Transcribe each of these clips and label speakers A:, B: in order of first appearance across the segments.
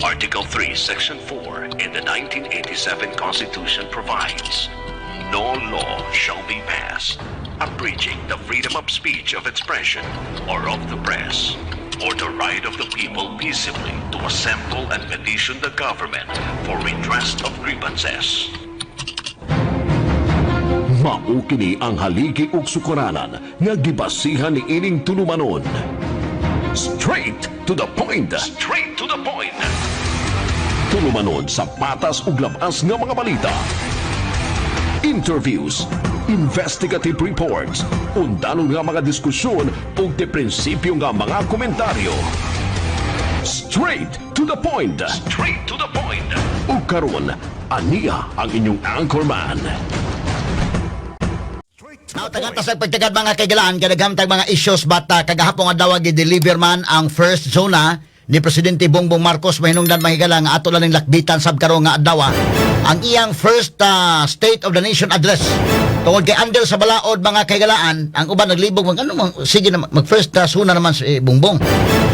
A: Article 3, Section 4 in the 1987 Constitution provides, "No law shall be passed abridging the freedom of speech, of expression, or of the press, or the right of the people peaceably to assemble and petition the government for redress of grievances."
B: Mao kini ang haligi ug sukaranan nga gibasihan ni ining tulumanon. Straight to the point.
A: Straight to the point.
B: Tulumanon sa patas ug labas nga mga balita. Interviews, investigative reports, undanong nga mga diskusyon ug de prinsipyo nga mga komentaryo. Straight to the point.
A: Straight to the point.
B: Ug karon, aniya ang inyong anchorman.
C: Now, tagan sa pagtagad, mga kaigalaan, kadaghan tag mga issues, bata kagahapon adlaw gi-deliver man ang first SONA ni Presidente Bongbong Marcos. Mahinungdan, mga higala, nga ato lang ning lakbitan sab karon nga adlaw ang iyang first State of the Nation Address. Tungod kay under sa balaod, mga kaigalaan, ang uban naglibog mag ano mang, sige na mag first SONA naman si Bongbong.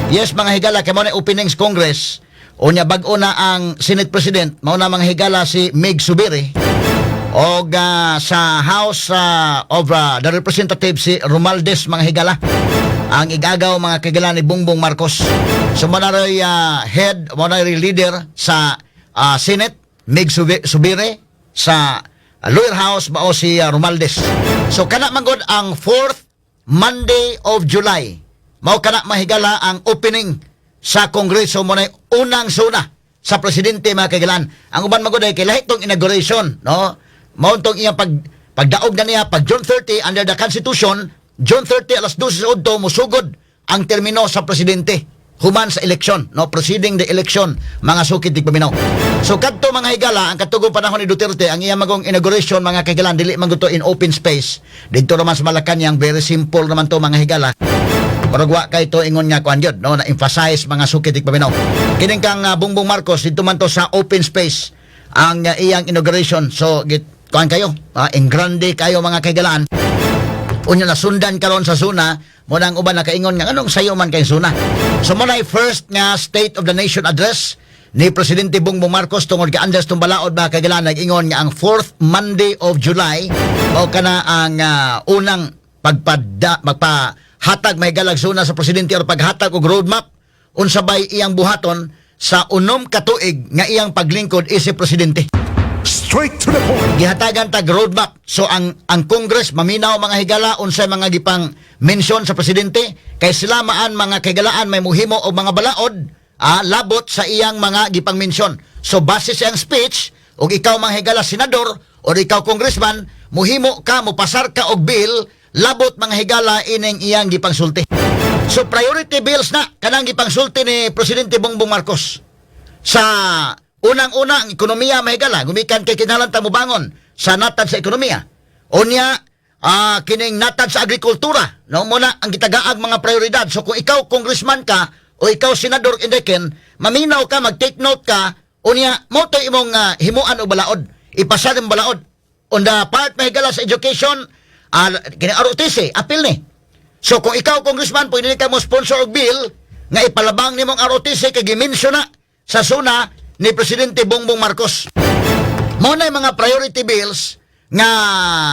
C: Yes, mga higala, kay mao na openings Congress. Unya bag-o na ang Senate President, mao na, mga higala, si Migz Zubiri og sa House of the Representatives si Romualdez, mga higala, ang igagaw, mga kagala, ni Bongbong Marcos. So mao na ro'y head, mao na ro'y leader sa Senate, Migz Zubiri, sa Lower House mao si Romualdez. So kana man gud ang fourth Monday of July, mao kana, mahigala, ang opening sa Kongreso. Mao na unang SONA sa presidente, mga kaigalan. Ang uban magud ay kay lahi tong inauguration, no? Mao tong iyang pagdaog na niya pag June 30. Under the Constitution, June 30 alas 12 sa udto musugod ang termino sa presidente human sa eleksyon, no, preceding the election, mga sukid tigpaminaw. So kadto, mga higala, ang katugong panahon ni Duterte, ang iyang magong inauguration, mga kahigalan, dili man gud to in open space. Didto naman sa Malacañang, very simple naman to, mga higala. Murag wa kay to ingon nga kuan gyud, no, na emphasize, mga sukid tigpaminaw. Kining kang Bongbong Marcos, didto man to sa open space ang iyang inauguration. So git kuan kayo, en grande kayo, mga kahigalaan. Unya nasundan karon sa SONA mo nang uban nakaingon nga anong sayo man kay SONA. So mo na first nga State of the Nation Address ni Presidente Bongbong Marcos tungod kay Andres Tumbalaod, ba kagalan, nag-ingon nga ang fourth Monday of July mao kana ang unang pagpada magpahatag may galag SONA sa presidente or paghatag og roadmap unsa bay iyang buhaton sa 6 ka tuig nga iyang paglingkod isip presidente.
B: Straight to the point.
C: Gihatagan tag roadmap. So ang Congress maminaw, mga higala, unsay mga gipang mention sa presidente kay sila maan, mga kahigalaan, may muhimo og mga balaod labot sa iyang mga gipang mention. So base sa iyang speech og ikaw, mga higala, senador or ikaw congressman, muhimo ka, mupasar ka og bill labot, mga higala, ining iyang gipangsulti. So priority bills na kanang gipangsulti ni Presidente Bongbong Marcos. Sa unang-una, ang ekonomiya, mahigala, gumikan kay kinahanglan ta mobangon sa natad sa ekonomiya. Unya, kining natad sa agrikultura, no, muna ang gitagaag mga prioridad. So kung ikaw congressman ka o ikaw senador indeken, maminaw ka, mag-take note ka, unya mo to imong himuan og balaod, ipasar imong balaod. On the part, mahigala, sa education, kini ROTC, apil ni. So kung ikaw congressman, pwede ka mo sponsor og bill nga ipalabang nimong ROTC kay gi-mention na sa SONA ni Presidente Bongbong Marcos. Mao na yung mga priority bills nga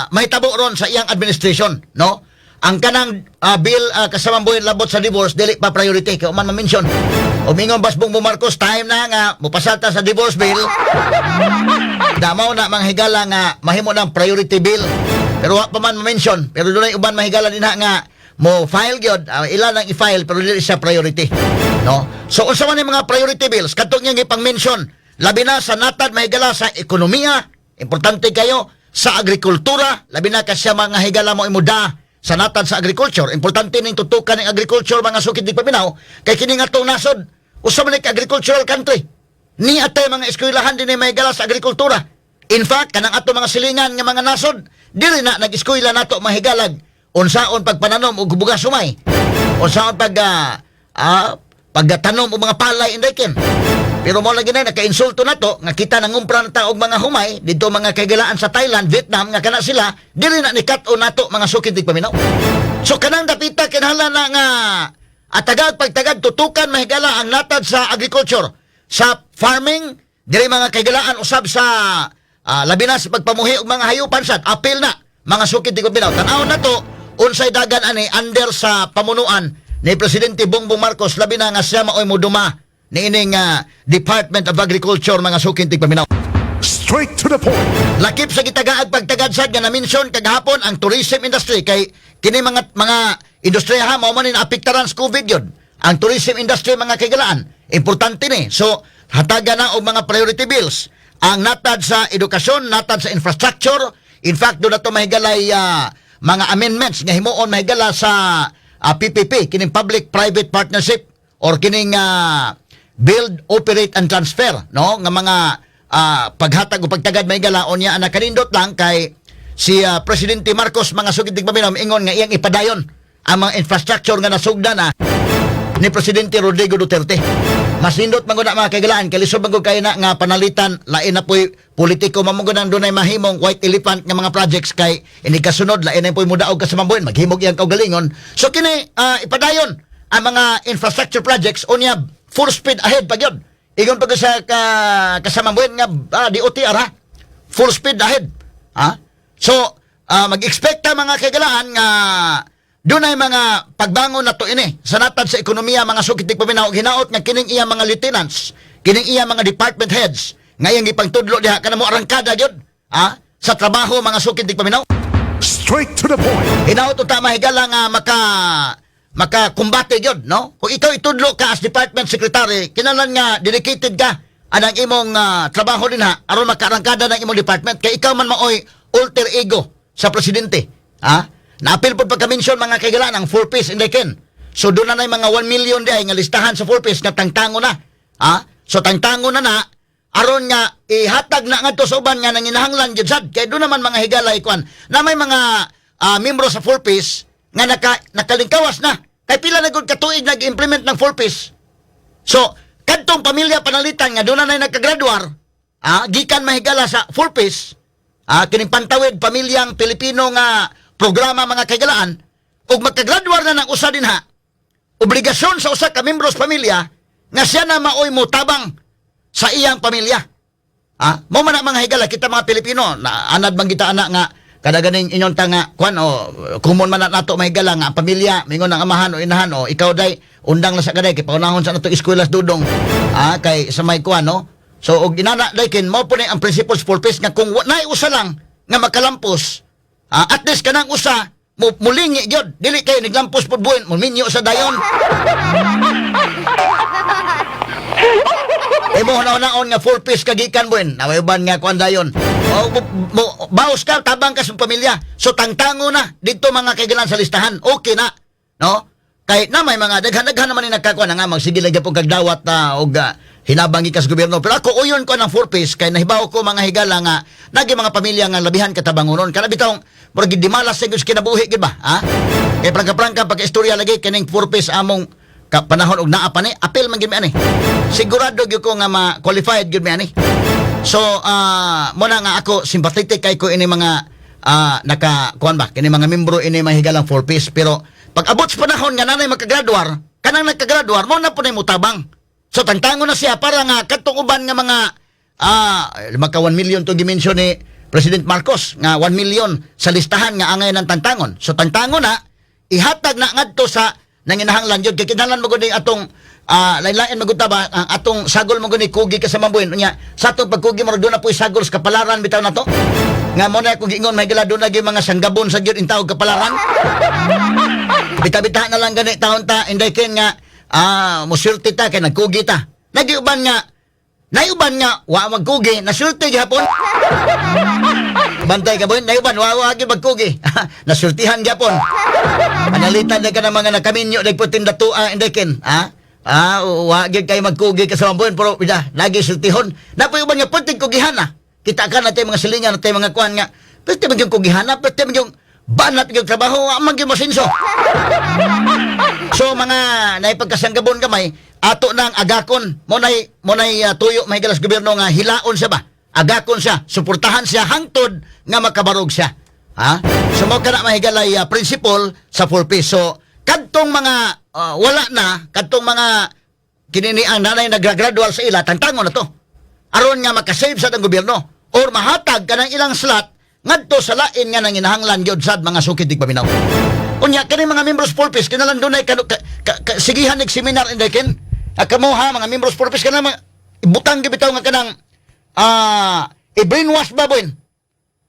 C: mahitabo ron sa iyang administration, no? Ang kanang bill kasamang buhin labot sa divorce dili pa priority kay man ma-mention. Umingon bas Bongbong Marcos, time na nga mopasar ta sa divorce bill. Damaw na, mga higala, nga mahimo ng priority bill. Pero wa pa man ma-mention. Pero dunay uban, mahigala din nga mo file gyud, ilan ang i-file pero dili siya priority. No? So unsa man yung mga priority bills kadtong iyang ipang-mention, labi na sa natad, mahigala, sa ekonomiya, importante kayo sa agrikultura, labi na kasi mga higala mo imuda sa natad sa agriculture. Importante ning tutukan ng agriculture, mga sukid di paminaw, kay kini nga tong nasod usa man ni ka agricultural country. Ni atay mga eskwelahan din may mahigala sa agrikultura. In fact, kanang ato mga silingan nga mga nasod, dili na nag-eskwela nato mahigalag unsaon pagpananom og bugas sumay. Unsaon pagtanom og mga palay indekin. Pero mo lagi na nakainsulto nato nga kita nangumpra na ta og mga humay didto, mga kaigalaan, sa Thailand, Vietnam, nga kana sila dili na ni kat-on nato, mga sukid di paminaw. So kanang dapita kinahanglan na nga atagag pagtagad tutukan, mahigala, ang natad sa agriculture sa Farming diri, mga kahigalaan, usab sa labi na sa pagpamuhi og mga hayupan sad, apil na, mga suki tigpaminaw. Tan-aw na to unsay dagan ani under sa pamunuan ni Presidente Bongbong Marcos, labi na nga siya maoy moduma niining Department of Agriculture, mga suki tigpaminaw.
B: Straight to the point.
C: Lakip sa gitagaag pagtagad sad nga na-mention kagahapon, ang tourism industry, kay kini mga industriya ha, mao man ni naapektaran sa COVID yun. Ang tourism industry, mga kaigalaan, importante ni. So hatagan na og mga priority bills. Ang natad sa edukasyon, natad sa infrastructure, in fact duna to, mahigalay, mga amendments nga himuon, mahigala, sa PPP, kining public private partnership or kining build, operate and transfer, no, nga mga paghatag o pagtagad, mahigala. Unya ana kanindot lang kay si Presidente Marcos, mga suki tigpaminaw, ingon nga iyang ipadayon ang mga infrastructure nga nasugda na ni Presidente Rodrigo Duterte. Mas nindot man gud na, mga kaigalaan, kay lisod man gud kay na nga panalitan, lain na po'y politiko man gud ang dunay mahimong white elephant nga mga projects, kay ini kasunod lain na po'y mudaog ka sa mambuhin, maghimog iyang kaugalingon. So kini ipadayon ang mga infrastructure projects, unya full speed ahead pa gyud. Ingon pa gyud sa kasamambuhin nga DOTR ha. Full speed ahead. Ha? So, mag-expect ta, mga kaigalaan, nga dunay mga pagbangon na to ini sa natad sa ekonomiya, mga suki tigpaminaw. Hinaot nga kining iya mga lieutenants, kining iya mga department heads nga iyang gipangtudlo diha kana mo arangkada gyud ha sa trabaho, mga suki tigpaminaw.
B: Straight to the point.
C: Hinaot unta, mahigala, nga maka kumbate gyud, no? Kung ikaw itudlo ka as department secretary, kinahanglan nga dedicated ka anang imong trabaho din ha aron makaarangkada ng imong department, kay ikaw man maoy alter ego sa presidente. Ha? Naapil pod pagka-mention, mga kaigalaan, ang 4 Ps in the ken. So duna na mga 1 million diay nga listahan sa 4 Ps nga tangtango na. Ha? So tangtango na na aron nga ihatag na ngadto sa uban nga nanginahanglan gyud sad, kay duna man, mga higalay, kwan na may mga membro sa 4 Ps nga nakalingkawas na kay pila na gud ka tuig nag-implement ng 4 Ps. So kadtong pamilya panalitan nga duna na nagkagraduar gikan, mahigala, sa 4 Ps, kining Pantawid Pamilyang Pilipino nga programa, mga kaigalaan, ug magkagraduar na ng usa dinha, obligasyon sa usa ka membro sa pamilya nga siya na maoy motabang sa iyang pamilya. Ah, mo man na, mga higala, kita mga Pilipino, na anad man kita ana nga kada ganing inyon ta nga kuan o common man na nato, mahigala, nga ang pamilya mingon ang amahan o inahan, "O ikaw day, undang na sa kaday kay paunahon sa nato eskwela sa dudong," kay sa may kuan, no? So og inana day kin mo po ni ang principles 4 Ps nga kung naay usa lang nga makalampos, at least kanang usa mo mulingi gyud, dili kay naglampos pud buhin mo minyo sa dayon. Imo hunaon nga 4 Ps kagikan buhin. Naway uban nga kuan dayon. O, baos ka, tabang ka sa pamilya. So tangtango na dito, mga kaigalan, sa listahan. Okay na. No? Kay na may mga daghan-daghan naman ni nagkakuan na nga magsige lang gyapon kag dawat na og hinabang gikas gobyerno. Pero ako uyon ko ng 4 Ps kay nahibaw ko, mga higala, nga nagi mga pamilya nga labihan katabangonon. Kana bitawng murag dimalas sa gyud sa kinabuhi gyud ba? Ha? Kay prangka-prangka pagka istorya lagi kining 4 Ps among ka panahon og naa pa ni apil man gyud mi ani. Sigurado gyud ko nga ma-qualified gyud mi ani. So mo na nga ako sympathetic kay ko ini mga naka kuan ba kini mga membro ini mga higalang 4 Ps, pero pag abot sa panahon nga nanay makagraduar, kanang nagkagraduar mo na po na mutabang. So tangtango na siya para nga kadtong uban nga mga maka 1 million to gimension ni President Marcos nga 1 million sa listahan nga angay ng tangtangon. So tangtango na, ihatag na ngadto sa nanginahanglan jud, kay kinahanglan mo gud ni atong lain-lain magud ta ba ang atong sagol mo gud ni kugi ka sa mambuhin. Unya sa atong pagkugi mo duna po'y sagol sa kapalaran bitaw nato nga mo na kung giingon may gala duna gyud mga sanggabon sa gyud intawog kapalaran. Bita-bita na lang gani taon ta, Inday Ken, nga musulti ta kay nagkugi ta. Nagiuban nga naiuban nga wa magkugi, nasulti gihapon. Bantay ka boy, naiuban wa gyud magkugi, nasultihan gyapon. Analitan na ka ng mga nakaminyo nagputin datua, Inday Ken, ha? Wa gyud kay magkugi ka sa mambuhin, pero bida lagi sultihon. Napoy uban nga punting kugihan na. Kita ka na tayo mga silingan na tayo mga kuan nga. Pwede man yung kugihan na, pwede man yung banat yung trabaho, wa man gyud masinso. So mga naipagkasanggabon gamay, ato nang agakon mo nay tuyo may galas gobyerno nga hilaon siya ba. Agakon siya, suportahan siya hangtod nga makabarog siya. Ha? So mo kana, mahigalay, principle sa 4 Ps. So kadtong mga wala na, kadtong mga Kini ni ang nanay nagragradual sa ila, tangtangon na to. Aron nga makasave sa ang gobyerno or mahatag kanang ilang slot ngadto sa lain nga nanginahanglan gyud sad, mga sukid tigpaminaw. Unya kani mga membros purpose kinalan dunay ka, sigihan nig seminar inday ken. Kamo ha, mga membros purpose, kanang mga butang gibitaw nga kanang i-brainwash ba boy?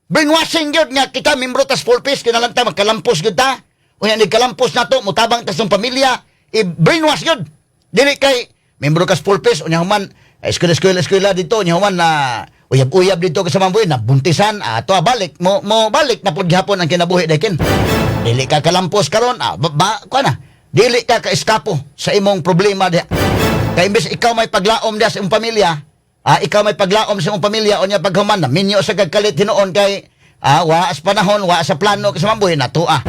C: Brainwashing gyud nga kita membro tas purpose kinalan ta magkalampos gyud ta. Unya ni kalampos nato mutabang tas ng pamilya, i-brainwash gyud. Dili kay membro kas purpose unya human eskwela eskwela eskwela dito, unya human na uyab-uyab dito ka sa mambuhay nabuntisan ato balik mo mo balik na pud gihapon ang kinabuhi dakin. Dili ka kalampos karon ba, ba kuan na. Dili ka kaiskapo sa imong problema diha. Kay imbes ikaw may paglaom diha sa imong pamilya, ikaw may paglaom sa imong pamilya, unya paghuman na minyo sa kagkalit hinuon kay wa sa panahon, wa sa plano sa mambuhi nato ah.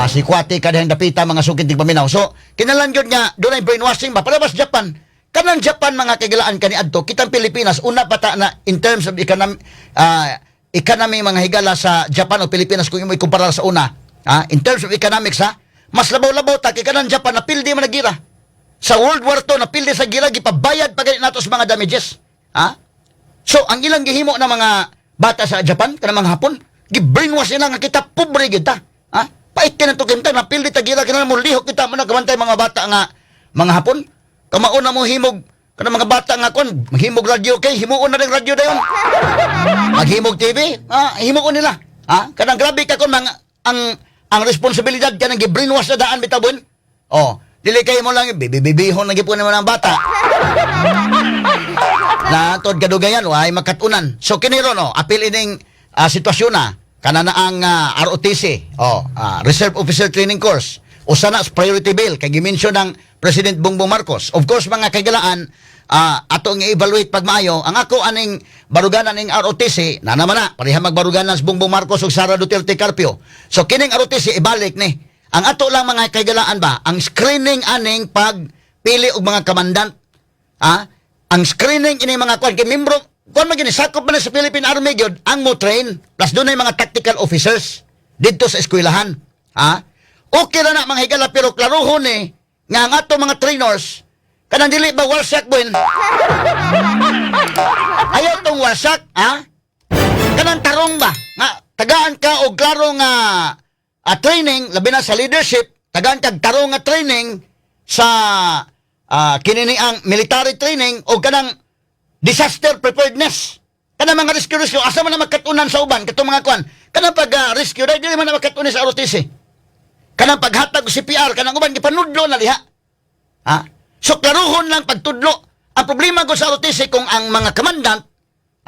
C: Si Kwati kadahang dapita, mga sukid tigpaminaw. So, kinalan gyud nga dunay brainwashing ba palabas Japan. Kanang Japan, mga kagilaan, kani adto kitang Pilipinas una pa ta na in terms of economy, economy, mga higala, sa Japan o Pilipinas kung imo ikumpara sa una. In terms of economics ha, mas labaw-labaw ta kay kanang Japan napildi man nagira. Sa World War II napildi sa gira, gipabayad pa gani nato sa mga damages. Ha? So ang ilang gihimo na mga bata sa Japan kanang mga Hapon, gi-brainwash nila nga kita pobre gyud ta. Ha? Pait ka na to kita napildi ta gira kinahanglan mo lihok kita mo nagabantay mga bata nga mga Hapon. Kamao na mo himog kanang mga bata nga kon, maghimog radyo kay himuon na rin radyo dayon. Maghimog TV, himuon nila. Ha? Kanang grabe ka kon mga ang responsibilidad kanang gi-brainwash na daan bitaw bon. Oh, dili kay mo lang bibibihon na gipon nimo ng bata. Na tod kadugayan way makatunan. So kini ron oh, apil ining sitwasyon na kana na ang ROTC, oh, Reserve Officer Training Course. Usa na sa priority bill kay gimension ng President Bongbong Marcos. Of course, mga kaigalaan, atong i-evaluate pag maayo ang ako aning baruganan ning ROTC na naman na pareha magbaruganan sa Bongbong Marcos ug Sara Duterte Carpio. So kining ROTC ibalik ni. Ang ato lang, mga kaigalaan ba, ang screening aning pagpili og mga commandant. Ang screening ini mga kwan kay membro kwan man gini sakop man na sa Philippine Army gyud ang mo train plus dunay mga tactical officers didto sa eskwelahan. Ha? Okay ra na, mga higala, pero klarohon ni nga ang ato mga trainers kanang dili ba walsak buin. Ayaw tong wasak, ha? Kanang tarong ba? Nga tagaan ka og klaro nga training labi na sa leadership, tagaan kag tarong nga training sa kinini ang military training o kanang disaster preparedness. Kanang mga rescue rescue, asa man na magkatunan sa uban katong mga kwan. Kanang pag rescue dahil dili man na magkatunan sa ROTC. Kanang paghatag og CPR, kanang uban gipanudlo na diha. Ha? So klaruhon lang pagtudlo. Ang problema ko sa ROTC kung ang mga commandant,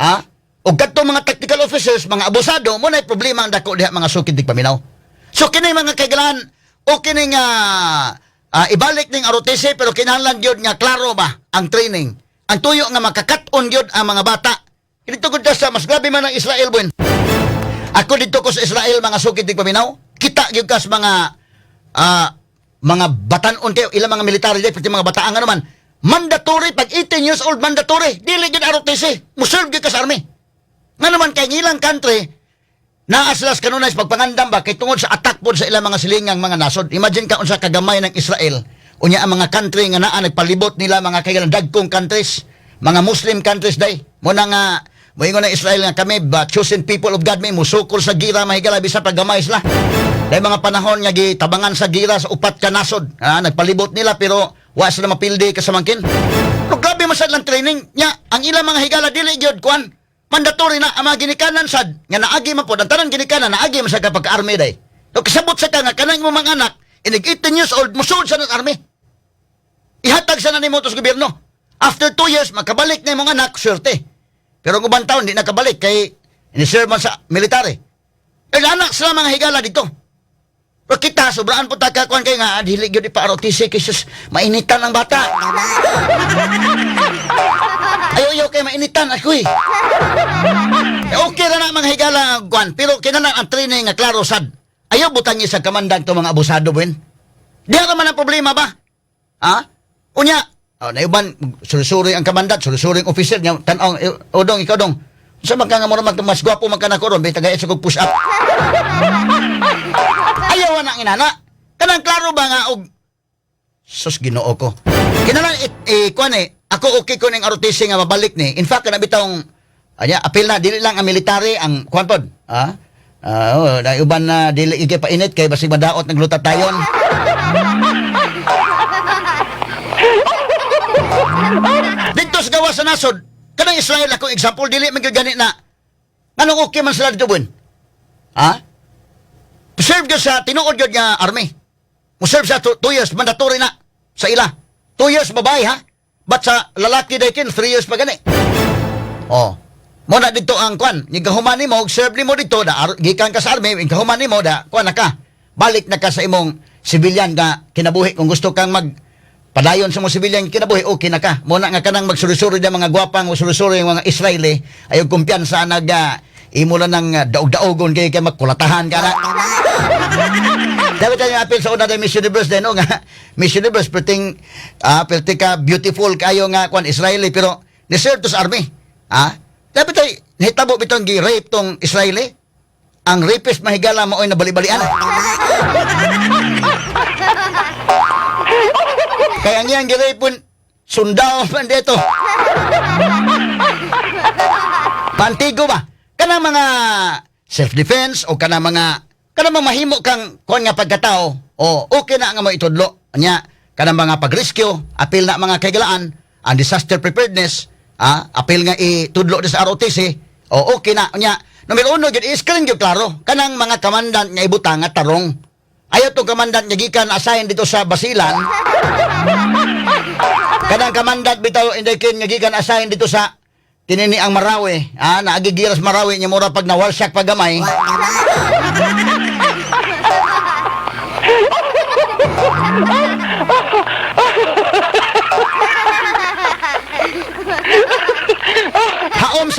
C: ha, o kadto mga tactical officers, mga abusado, mo na problema ang dako diha, mga sukid paminaw. So kini, mga kaigalan, o kini nga ibalik ning ROTC pero kinahanglan gyud nga klaro ba ang training. Ang tuyo nga makakat-on gyud ang mga bata. Dito gud sa mas grabe man ang Israel buen. Ako dito ko sa Israel, mga sukid paminaw, kita gyud kas mga mga batanon kayo ilang mga military dyan, pati mga bataan nga naman mandatory pag 18 years old, mandatory dili gyud ROTC, mo-serve gyud ka sa army. Nga naman kay ilang country naa sila sa kanunay sa pagpangandam ba kay tungod sa attack pod sa ilang mga silingang mga nasod. Imagine ka unsa kagamay ng Israel, unya ang mga country nga naa nagpalibot nila, mga kailan dagkong countries, mga Muslim countries day mo na nga moingon ng Israel nga kami ba chosen people of God, may musukol sa gira, mahigala bisa pag gamay sila. Dahil mga panahon nga gitabangan sa gira sa upat ka nasod, nagpalibot nila pero wa sila mapildi kasamangkin. Pero grabe man sad lang training nya ang ilang mga higala dili gyud kuan mandatory na ang mga ginikanan sad nga naagi man pod ang tanan ginikanan naagi man sa kapag army day. So kasabot sa ka nga kanang imong mga anak inig 18 years old musulod sa ng army. Ihatag sa na nimo to sa gobyerno. After 2 years makabalik na imong anak, swerte. Pero ang ubang taon di nakabalik kay ini-serve man sa military. Eh anak sila, mga higala, dito. Pero kita, sobraan po ta kakuan kay nga, dili gyud ipa ROTC kay sus, mainitan ang bata. Ayaw, ayaw kay mainitan ako eh. Eh, okay ra na, mga higala, kuan, pero kinahanglan ang training nga klaro sad. Ayaw butang sa commandant to mga abusado buen. Di ra man ang problema ba? Ha? Unya, oh, naiban sursuri ang commandant, sursuri ang officer niya, tan-aw, eh, odong ikaw dong. Sa man ka nga mura mag mas gwapo man ka na ko ron, bay tagay sa kog push up. Ayaw na ang inana. Kanang klaro ba nga og sus Ginoo ko. Kinahanglan eh, kuan eh, ako okay ko ning ROTC nga mabalik ni. In fact, kana bitawng anya apil na dili lang ang military ang kuan pod. Ha? Ah, oh, na uban na dili ikay painit kay basig madaot ng glutathione. Dito sa gawas sa nasod, kanang Israel akong example dili man gyud gani na nganong okay man sila dito bun. Ha? Serve gyud sa tinuod gyud nga army. Mo serve sa 2 years mandatory na sa ila. 2 years babae ha. But sa lalaki daykin 3 years pa gani. Oh. Mo na dito ang kwan, ni gahuman nimo og serve nimo dito da gikan ka sa army, gahuman nimo da kwan na ka. Balik na ka sa imong civilian nga kinabuhi kung gusto kang mag padayon sa mong civilian kinabuhi, okay na ka. Mo na nga kanang magsulisuri da mga gwapang sulisuri yung mga Israeli ay og kumpiyansa nag imo lang ng daog-daogon kay kay magkulatahan ka na. Dapat tayo apil sa una day Miss Universe din, no, nga Miss Universe perting perti ka beautiful kayo nga kwan Israeli pero ni-serve to sa army. Ah? Dapat tayo nahitabo bitong gi-rape tong Israeli. Ang rapist mahigala maoy nabali-balian. Kaya ang iyang gi-rape pun sundao man dito. Pantigo ba? Kanang mga self-defense o kanang mga mahimo kang kuan nga pagkatao o okay na nga mo itudlo. Nya kanang mga pag-rescue, apil na mga kaigalaan, ang disaster preparedness, apil nga itudlo di sa ROTC, o okay na. Nya numero uno gyud i-screen gyud klaro kanang mga commandant nga ibutang nga tarong. Ayaw tong commandant nga gikan assign dito sa Basilan. Kanang commandant bitaw inday kin nga gikan assign dito sa tinini ang Marawi, naagigiras Marawi nya mura pag nawalsak pagamay. Haom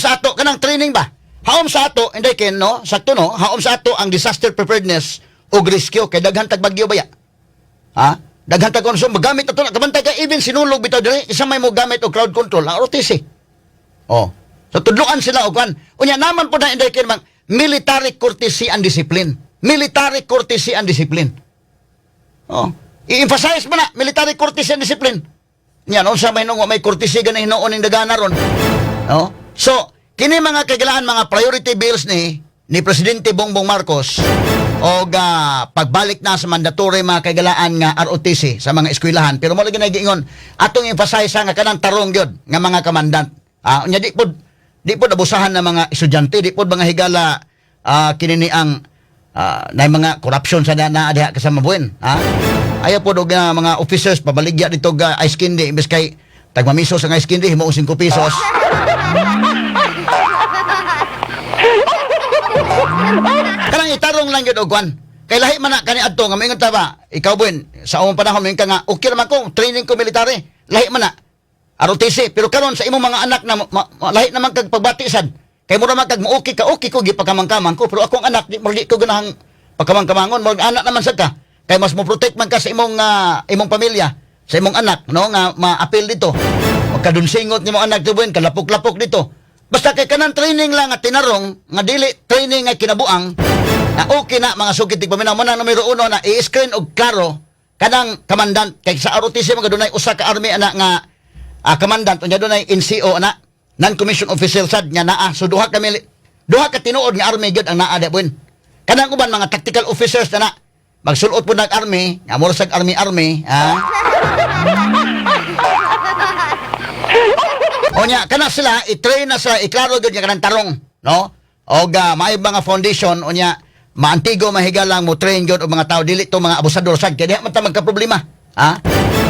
C: sa ato kanang training ba? Haom sa ato, inday ken no, sakto no, haom sa ato ang disaster preparedness ug rescue kay daghan tag bagyo baya. Ha? Daghan tag konsom magamit ato na kabantay ka even sinulog bitaw diri isa may mo gamit og crowd control ang ROTC. Oh. So tudloan sila og kwan. Unya naman po na inday ken mang military courtesy and discipline. Military courtesy and discipline. Oh. I-emphasize mo na military courtesy and discipline. Yan, unsa may nung may courtesy gani hinuon ning dagana ron. No? So, kini mga kaigalaan mga priority bills ni Presidente Bongbong Marcos og pagbalik na sa mandatory mga kaigalaan nga ROTC sa mga eskwelahan, pero mo lagi na giingon atong emphasize nga kanang tarong gyud nga mga commandant. Unya di pod abusahan ng mga estudyante, di pod mga higala kini ni ang na mga corruption sa na, na diha kasama buwan. Ha? Ayaw po og mga officers pabaligya dito ga ice candy imbes kay tagmamisos ang ice candy himuong 5 pesos. Kanang itarong lang yun og kwan. Kay lahi man na kani adto nga moingon ta ba, ikaw buin sa umong panahon moingon ka nga okay naman ko training ko military. Lahi man na. ROTC, pero karon sa imong mga anak na lahi naman kag pagbati sad. Kay mura man kag mo-okay ka, okay ko gipakamangkamang ko, pero akong anak di, di ko ganahang pagkamangkamangon, murag anak naman sad ka. Kay mas mo protect man ka sa imong pamilya, sa imong anak, no, nga ma-appeal dito. Magkadunsingot nimo anak tubuin, kalapok-lapok dito. Basta kay kanang training lang nga tinarong, nga dili training nga kinabuang, na okay na mga sukit tigpaminaw mo na numero uno na i-screen og klaro kanang commandant kay sa ROTC mga dunay usa ka army ana nga commandant, unya dunay NCO ana, non-commissioned officer sad nga naa. So duha ka tinuod nga army gyud ang naa di buin. Kanang uban mga tactical officers na na magsulot po nag army nga mura sag army army ha. Onya kana sila i-train na sila, iklaro gyud nga kanang tarong no og maay mga foundation, unya maantigo mahigalang mo train gyud og mga tao, dili to mga abusador sad kay diha man ta magka-problema ha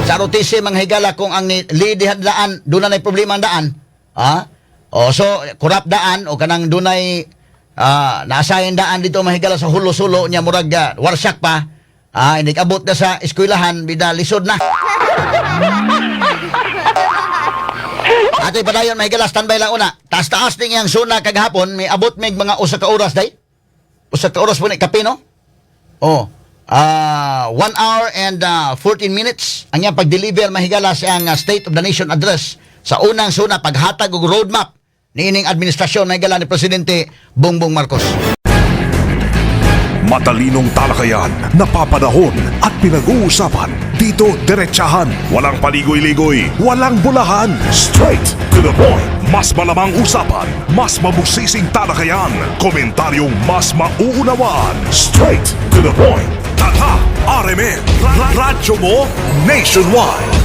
C: sa ROTC mga higala kung ang ni lead diha daan doon na problema ang daan ha. O so corrupt daan o kanang dunay naasahin daan dito mahigala sa hulo-sulo nya murag warsak pa hindi abot na sa eskwelahan bida lisod na. Atoy padayon mahigala, standby lang una. Taas-taas ning iyang suna kagahapon, may abot mig mga 1 ka oras day. 1 ka oras po ni kape no? Oh. 1 hour and 14 minutes ang iyang pag-deliver mahigala sa iyang State of the Nation Address sa unang suna paghatag og roadmap niining administrasyon mahigala ni Presidente Bongbong Marcos.
D: Matalinong talakayan, napapanahon at pinag-uusapan. Dito diretsahan, walang paligoy-ligoy, walang bolahan. Straight to the point. Mas malamang usapan, mas mabusising talakayan, komentaryong mas mauunawaan. Straight to the point. Tatak RMN, Radyo mo nationwide.